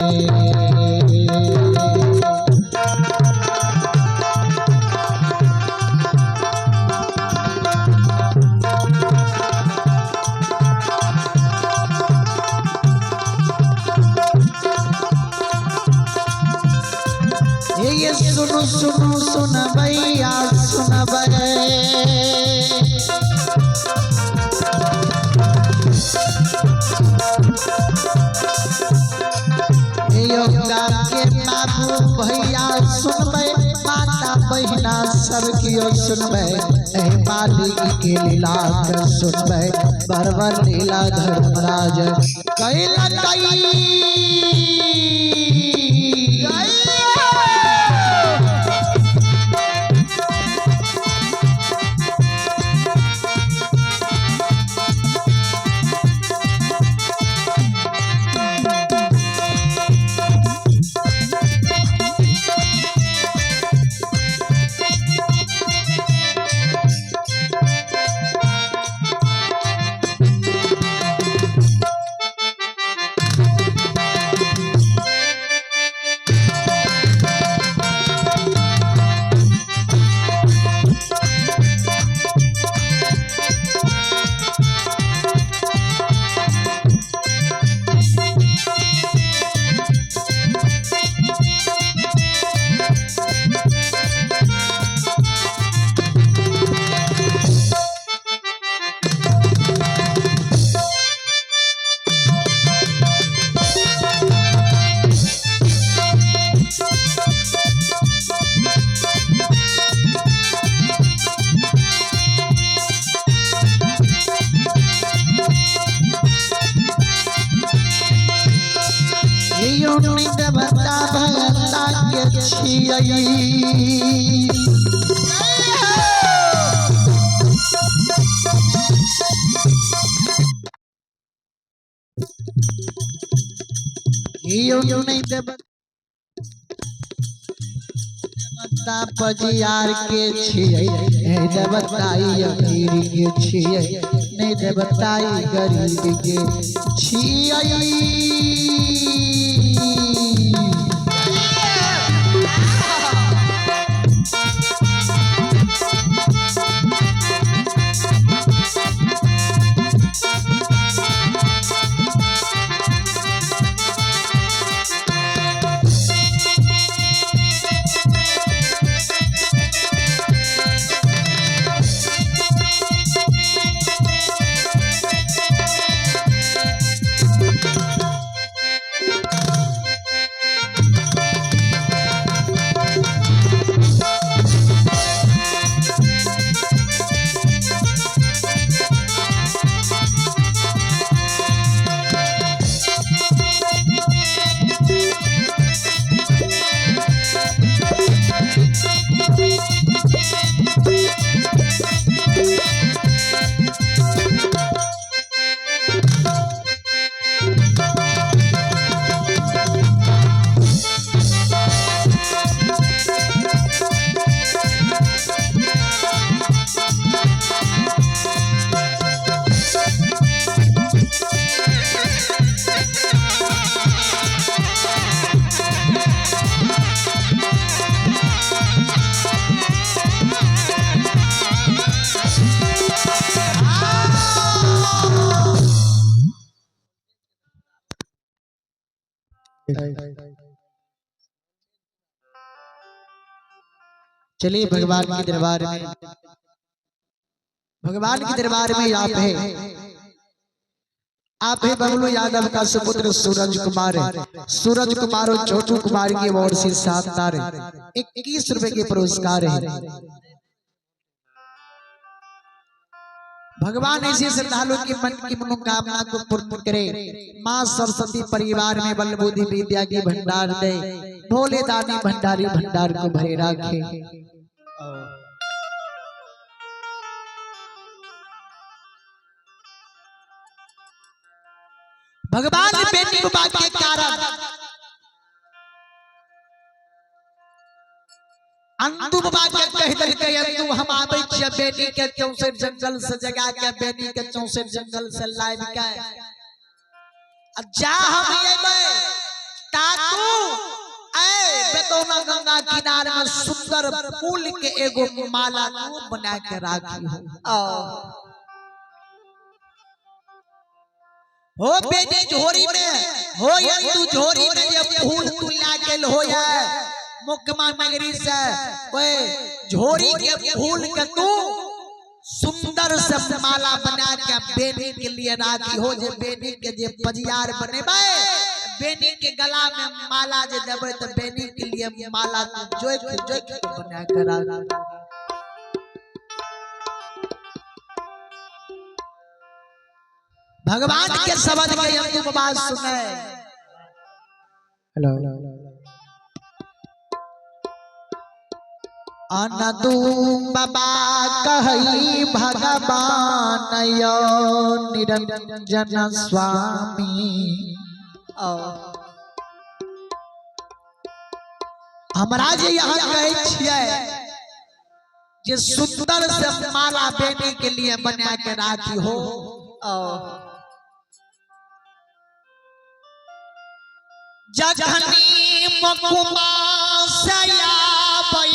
ये सुनो सुनो सुन भैया सुन के बाबू भैया सुनबै, माता बहिना सब कियो सुनबै, एहि मालिक के लीला के सुनबै, बरबर लीला धर्मराज कैला कई। देवता भगता के छियै, नहीं देवता पजियार के छियै, देवता अमीर के छियै, नहीं देवता गरीब के छियै। चलिए भगवान के दरबार में, भगवान के दरबार में आप है, आप है बबलू यादव का सुपुत्र सूरज कुमार है। सूरज कुमार और छोटू कुमार की ओर से शानदार 21 रुपए के पुरस्कार है। भगवान ऐसे श्रद्धालु के मन की मनोकामना को पूर्ण करे। माँ सरस्वती परिवार में बल बुद्धि विद्या की भंडार दे, भोले दानी भंडारी भंडार को भरे राखे। भगवान बेटी बाबा के कारण अंतु बाबा के कह देलकै, अंतु हम आबै छियै बेटी के चौसठ जंगल से जगा के, बेटी के चौसठ जंगल से लाबि के, आ जा हम अयबै ता बेतौना गंगा किनार में सुंदर फूल के एगो माला तू बना के राखी हो। हो बेटी झोरी में हो यंदू झोरी में ये फूल तू ला के हो या मुकमा नगरी से ओए झोरी के फूल के तू सुंदर से माला बना के बेनी के लिए राखी हो। जे बेनी के जे पजियार बनेबै, बेनी के गला में माला जे देबै त बेनी के लिए माला तू जोइक जोइक के बना के राखी। भगवान के शब्द के यंदू बाबा सुने। हेलो अनदू बाबा कहई भगवान यो निरंजन स्वामी। हमरा जे यहाँ कहै छियै जे सुंदर से माला बेनी के लिए बना के राखी हो। जखनी मकुमा से आबै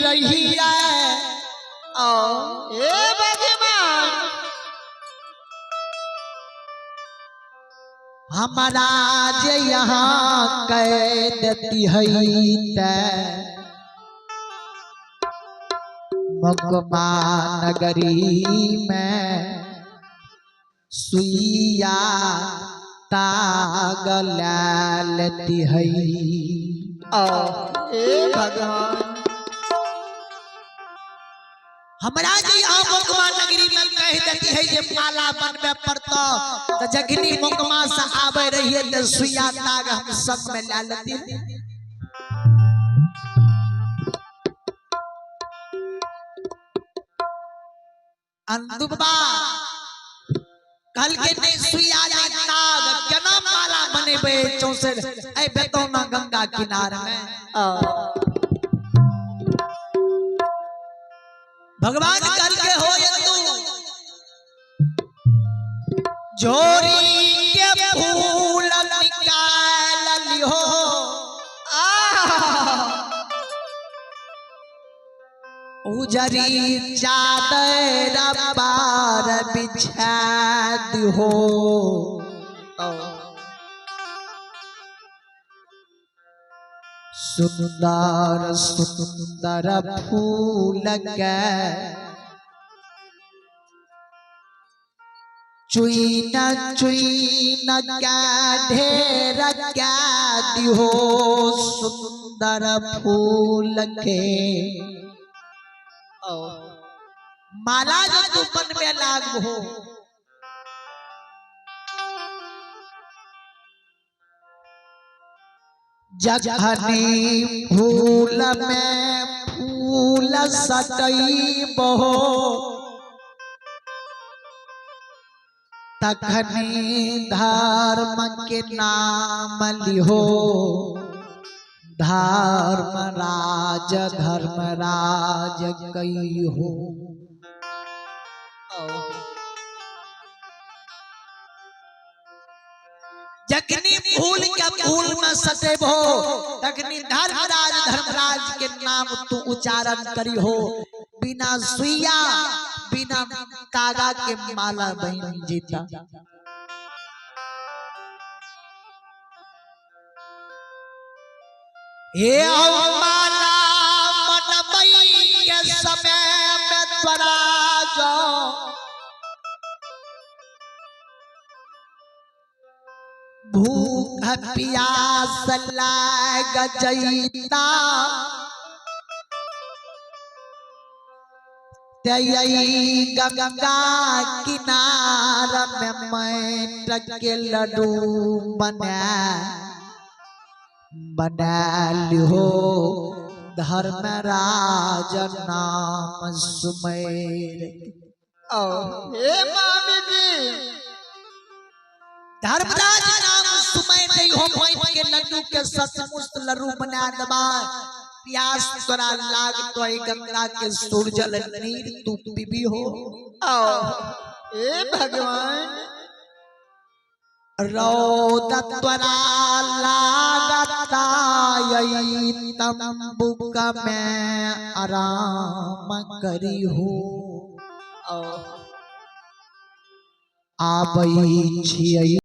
रहियै, ए भगवान हमारा जे यहाँ कह देती है ते मकुमा नगरी में सुइया ताग लेती है। ए भगवान हमरा जे यहाँ मोकमा नगरी में कह देती है जे माला बनबे पड़तो त जखनी मोकमा से आवे रहिए त सुइया ताग हम सब में ला लेती है। अंदुबा कल के नहीं सुइया नहीं ताग केना माला बनेबे चौसे ए बेतौना गंगा किनार में। भगवान कल के हो तू झोरी के फूल निकाल लिहो, उजरी चादर पार बिछा दिहो। सुंदर सुंदर फूल के चुइन चुइन के ढेर के दिहो। सुंदर फूल के माला जो तू बनबे लागबो जखनी फूल में फूल सटैबो तखनी धर्म के नाम लिहो। धर्मराज धर्मराज कहिहो। जखनी फूल के फूल में सटेबो तखनी धर्मराज धर्मराज के नाम तू उच्चारण करी हो। बिना सुइया बिना तागा के माला बन जीता। हे माला मनबई के समय में तोरा जो भूख प्यास लाग जैता तई गंगा किनार में मैट के लड्डू बना बना लिहो। धर्मराज नाम सुमेर। हे मामी जी धर्मराज नाम सुमेर नहीं हो मैट के लड्डू के सचमुच लड्डू बना दबा। प्यास तोरा लाग तो गंगा के सूरजल नीर तू पीबी हो। ए भगवान रौद तोरा लागता आय तंबुक में आराम करिहू। ओ आबै छियै।